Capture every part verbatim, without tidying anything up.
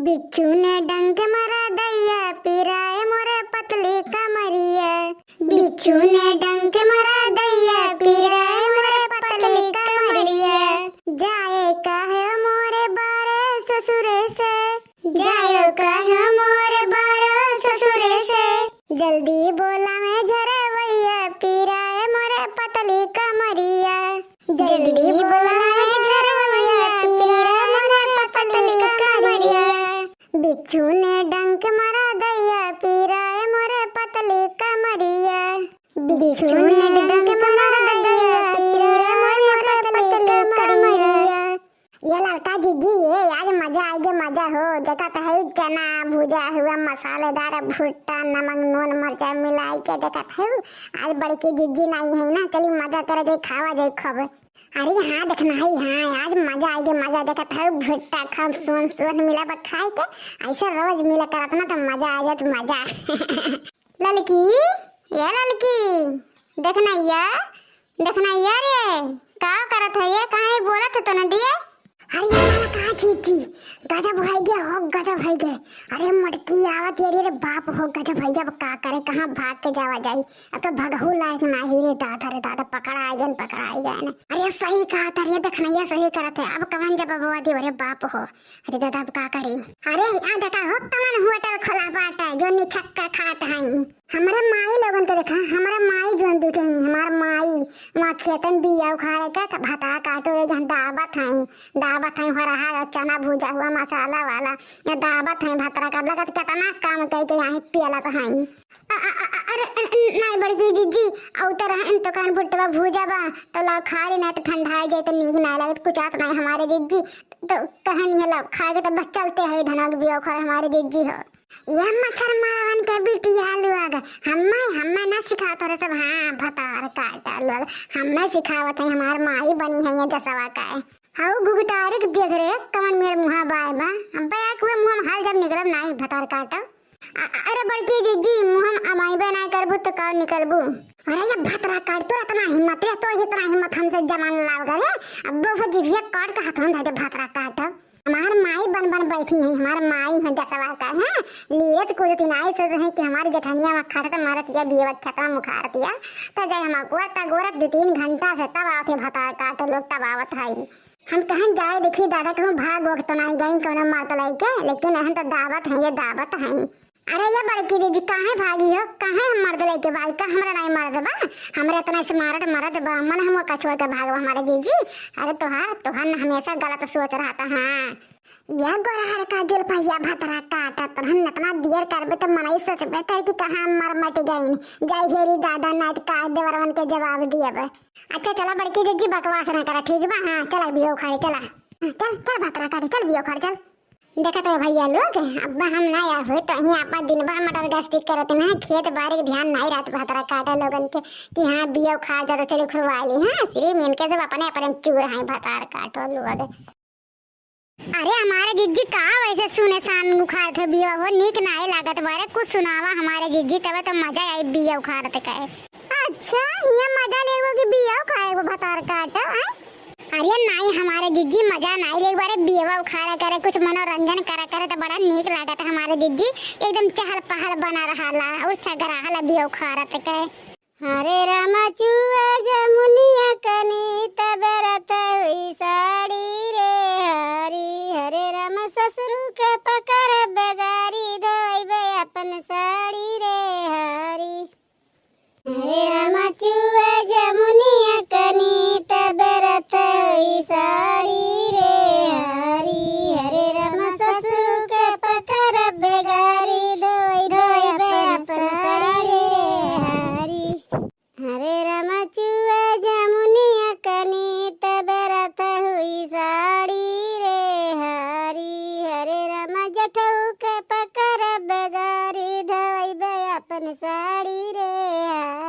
बिच्छू ने डंक मारा दैया, पीराए मोरे पतली कमरिया। बिच्छू ने डंक मारा दैया, पीराए मोरे पतली कमरिया। जाए कहे मोरे बारे ससुरे से, जाए कहे मोरे बारे ससुरे से। जल्दी बोला मैं झरवैया, पीराए मोरे पतली कमरिया। जल्दी बोला मैं झरवैया, पीराए मोरे पतली कमरिया। बिच्छू ने डंक मारा दैया, पीराए मोरे पतली कमरिया। बिच्छू ने डंक मारा दैया, पीराए मोरे पतली कमरिया। ये ललका जिज्जी, ये आज मजा आइगे मजा हो। देखत है चना भुजा हुआ, मसालेदार भुट्टा, नमक नून मरचा मिलाई के। देखत है आज बड़की जिज्जी नाई है ना, चली मजा करे जाई, खावा जाई खूब। अरे हाँ, देखना है, हाँ, आज मजा आइगे मजा। देखत है भुट्टा खूब सोन सोन मिला बा खाए के, ऐसे रोज मिला करत ना तो मजा आ जात, मजा। ललकी, ये ललकी, देखनैया, देखनैया रे, का करत है ये? काहे बोलत है तो न दिए? अरे ये वाला का चीज थी? गजब है गे हो, गजब है गे। अरे मटकी आवत ये रे बाप हो, गजब है, अब का करे, कहाँ भाग के जावा जाई? अब तो भगहू लायक नाही रे दादा, रे दादा, पकड़ा आइगन, पकड़ा आइगन। अरे सही कहत है रे, देखनैया सही करत है, अब कवन जवाब दी रे बाप हो। अरे दादा, अब का करी? अरे, यहाँ देखा हो, कवन होटल खोला बाटे, जो निछक्का खात हई। हमरे माई लोगन के देखा, हमरे माई जोन दुखे हई, हमार माई, वहाँ खेतन बिया उखाड़े के, त भतरा काटो, ये जहाँ दावत हई, दावत हई, हो रहा है चना भुजा हुआ मसाला वाला, ये दावत हई भतरा काट, लगत केतना काम कई के यहाँ पियलत हई। अ-, अ-, अ-, अरे, अ-, अ-, नाई बड़की जिज्जी, अउतर हन तो कहन भुट्टवा भूजा बा, तो लाओ खा ली, नाई तो ठंडा जाए तो नीक नाई लगे, कुछ आत नाई हमारे जिज्जी। तो कहन ये लाओ खा के तो बस चलते हैं धनक बिया उखाड़े हमारे जिज्जी हो। ये मच्छर मारवन के बिटिया लोग, हम्मे, हम्मे ना सिखाओ तोरे सब, हाँ, भतार काटा लोग, हम्मे सिखावत है, हमार माई बनी है ये जसवा का है। हाउ घुघटारिक देख रे, कवन मेर मुहा बाय बा। अब्बे एक हुए मुहा में हाल जब निकलब नाई भतार काटा। अ-, अरे बड़की जिज्जी, मुहा में अमाइबे नाई करबू तो का निकलबू? अरे ये भतरा काट, तोर इतना हिम्मत रे, तोर इतना हिम्मत हमसे जबान लाग रे। अब दो से जिभिया काट के हाथों में धर दे भतरा काट। हमार माई बन बन बैठी है, हमार माई है जसवा का है। लीरत कुछ दिन आई सोच है कि हमारी जेठनिया में खटत मारत या बियवत खेतवा मुखारत या। तो जब हम अगोरत अगोरत दो तीन घंटा से तब आवत है भतार काट लोग, तब आवत है। हम कहन जाए देखी दादा कहूँ भाग वक्त तो नाई गई कौनो मर्द लइके, लेकिन एहन तो दावत है, ये दावत है। अरे ये बड़की दीदी काहे भागी हो, काहे हम मर्द लइके भागी, का हमरा नाई मर्द बा? हमरे इतना smart मर्द बा, मन हम ओका छोड़ के भागब हमारे जीजी? अरे तोहार, तोहार न हमेशा गलत सोच रहता, हाँ। ये गोरहर का जुल्फैया भतरा काटा, तहन इतना देर करबे तो मनई सोचबे कर कि कहाँ मर मट गईन। जाई हेरी दादा, नाई तो का देवरवन के जवाब दियब। अच्छा चला बड़की जीजी, बकवास ना करा, ठीक बा? हाँ, चला बिया उखाड़े, चला। हाँ, चल, चल भतरा काटे, चल बिया उखाड़े, चल। देखत हो भैया लोग, अब हम ना आए हुए तो यहीं आपा दिन भर मटर गश्ती करत ना, खेत बाड़ी के ध्यान नहीं रहत भतरा काटे लोगन के कि हाँ बिया उखाड़ जाता, चली उखड़वा ली। हाँ, सिर्फ इनके सब अपने अपने में चूर हैं भतार काटो लोग। अरे हमारे जिज्जी का वैसे सुनसान उखाड़त हो बिया हो, नीक नाय लागत बारे, कुछ सुनावा हमारे जिज्जी, तबे तो मजा आई बिया उखाड़त के। अच्छा, ये मजा लेबो कि बिया उखाड़े वो भतार काट, हैं? अरे नाई हमारे जिज्जी, मजा नाई लेबो बारे, बिया उखाड़ा करे, कुछ मनोरंजन करा करे तो बड़ा नीक लागत हमारे जिज्जी, एकदम चहल पहल बना रहाला और सगराहला बिया उखाड़त के। हरे रामा चुआ जमुनिया कनी तब रत हुई साड़ी रे हरी। हरे रामा ससुरु के पकड़ बेगारी धोइबे अपन साड़ी रे हरी। हरे रामा चुआ जमुनिया कनी तब रत हुई साड़ी रे हरी। हरे रामा ससुरु के पकड़ बेगारी धोइबे अपन साड़ी रे हरी। हरे रामा चुआ जमुनिया कनी तब रत हुई साड़ी रे हरी। हरे रामा जठऊ के पकड़ बेगारी धोइबे अपन साड़ी रे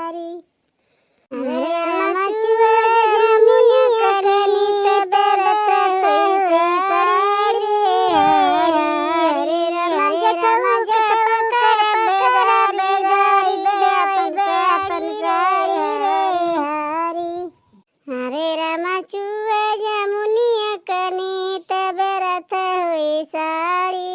हरी। हरे रामा चुआ जमुनिया कनी तब रत हुई साड़ी रे हरी। हरे रामा जठऊ के पकड़ बेगारी धोइबे अपन साड़ी रे हरी। हरे रामा चुआ जमुनिया कनी तब रत हुई साड़ी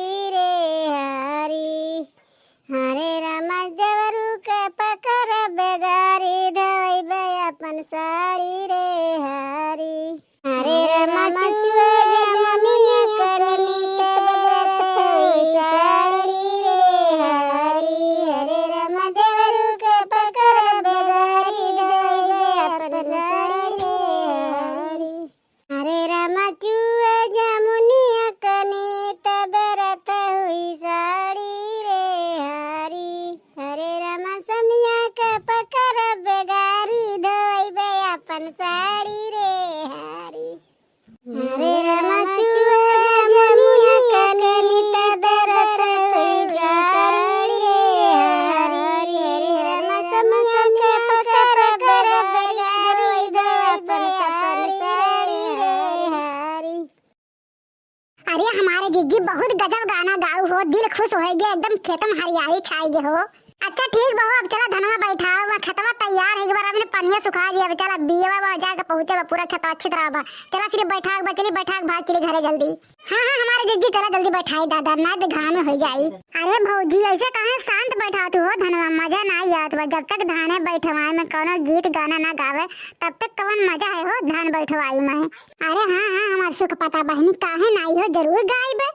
ओ दिल खुश होइ गए, एकदम खेतम हरियाली छाई गए हो। अच्छा ठीक बा हो, अब चला धनवा बैठावा, खेतवा तैयार है, एक बार अभी पनिया सुखा दिया, अब चला बियवा बा जाके पहुँचे बा, पूरा खेतवा अच्छी तरह बा। चला सिर्फ बैठा के बा, चली बैठा के भाग चली घरे जल्दी। हाँ हाँ हमारे जिज्जी, चला जल्दी बैठाई दादा, ना तो घाम में हो जाई। अरे भौजी, ऐसे काहे शांत बैठा तू हो धनवा, मजा ना आवत बा। जब तक धाने बैठवाए में कौनो गीत गाना ना गावे, तब तक कवन मजा है हो धान बैठवाई में। अरे हाँ हाँ हमार सुख पता बहिनी, काहे ना आई हो, जरूर गाइब।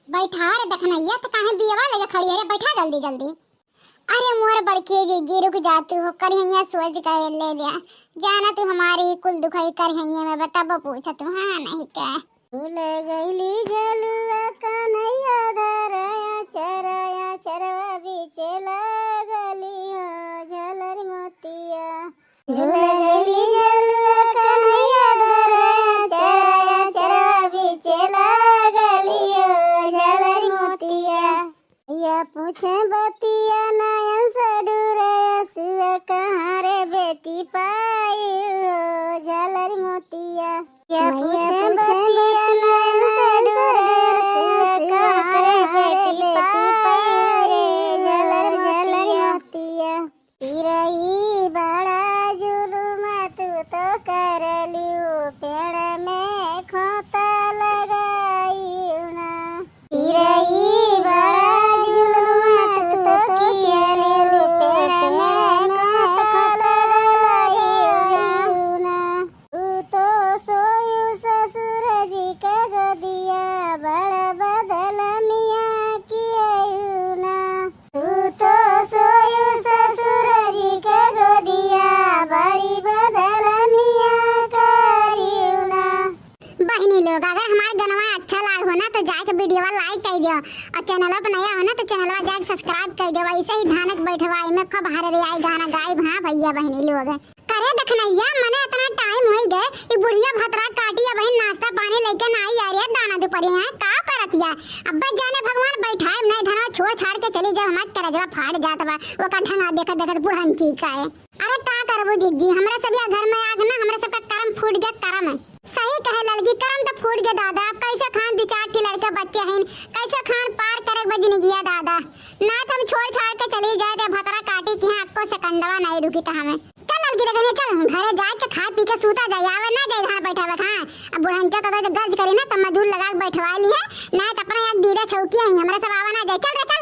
बैठा रे दखनैया, तो काहे बियवा लेके खड़ी है रे, बैठा जल्दी जल्दी। अरे मोर बड़की जिज्जी, रुक जा तू हो, करिहैया सोच के ले लिया। जाना तू हमारी कुल दुखई करिहैया में, बताबो पूछ तू, हाँ नहीं के। भूल गईली झलुआ कन्हैया धरया चरया चरवा बीचे लगली हो झलर मोतिया। झूल गईली झलुआ कन्हैया धरया चरया चरवा बीचे लगली हो झलर मोतिया। या पूछे बतिया नयन से डूरे असुआ कहाँ रे बेटी पाई हो झलर मोतिया। या पूछे बतिया नयन से डूरे असुआ कहाँ रे बेटी पाई हो झलर मोतिया। चिरई बड़ा जुलुम तू तो करलियो, पेड़ में खोता लगाइयो ना। चिरई बड़ा जुलुम तू तो करलियो, पेड़ में खोता लगाइयो ना। तू तो सोयु ससुर जी के गोदिया, बड़ बदलमिया कियु ना। तू तो सोयु ससुर जी के गोदिया, बड़ी बदलमिया करियु ना। बहिनी लोग, अगर हमार गनवा अच्छा लाग हो ना, तो जाके video वा like कर दियो और channel पर नया हो ना, तो channel वा जाके subscribe कर दियो। ऐसे ही धानक बैठवाई में खूब हरे रे आई गाना गाइब। हाँ भैया बहिनी लोग, करे दखनैया, मने इतना time होई गए, ई बुढ़िया भतरा काटी, अबहिन नाश्ता पानी लेके ना आई, अरे दाना दुपहरी है, का करत या? अब्बे जाने भगवान बैठाए, नहीं धनवा छोड़ छाड़ के चली जाए, हमार करजवा फाट जात बा, ओका ढंगा देखत देखत बुढ़ंची का है। अरे का करबू जिज्जी, हमरा सब या घर में आग ना, हमरा सबका करम फूट गया, करम है। सही कहे ललकी, करम तो फूट गया दादा, अब कैसे खान दू चार ठी लड़के बच्चे हैं, कैसे खान पार करे बा जिंदगिया दादा, ना तो हम छोड़ छाड़ के चली जाए, ते भतरा काटी की हाँ, अक्को सेकंडवा नहीं रुकी तो हमें। चल ललकी रे, चल, हम घरे जाए के खाए पी के सूता जाए, आवे ना जाए धान बैठे बस। हाँ, अब बुढ़ंचा तो गरज करी ना, तो मजूर लगा के बैठवा ली है, ना तो अपने एक डीरे छौकी आई, हमरा सब आवे ना जाए। चल रे, चल।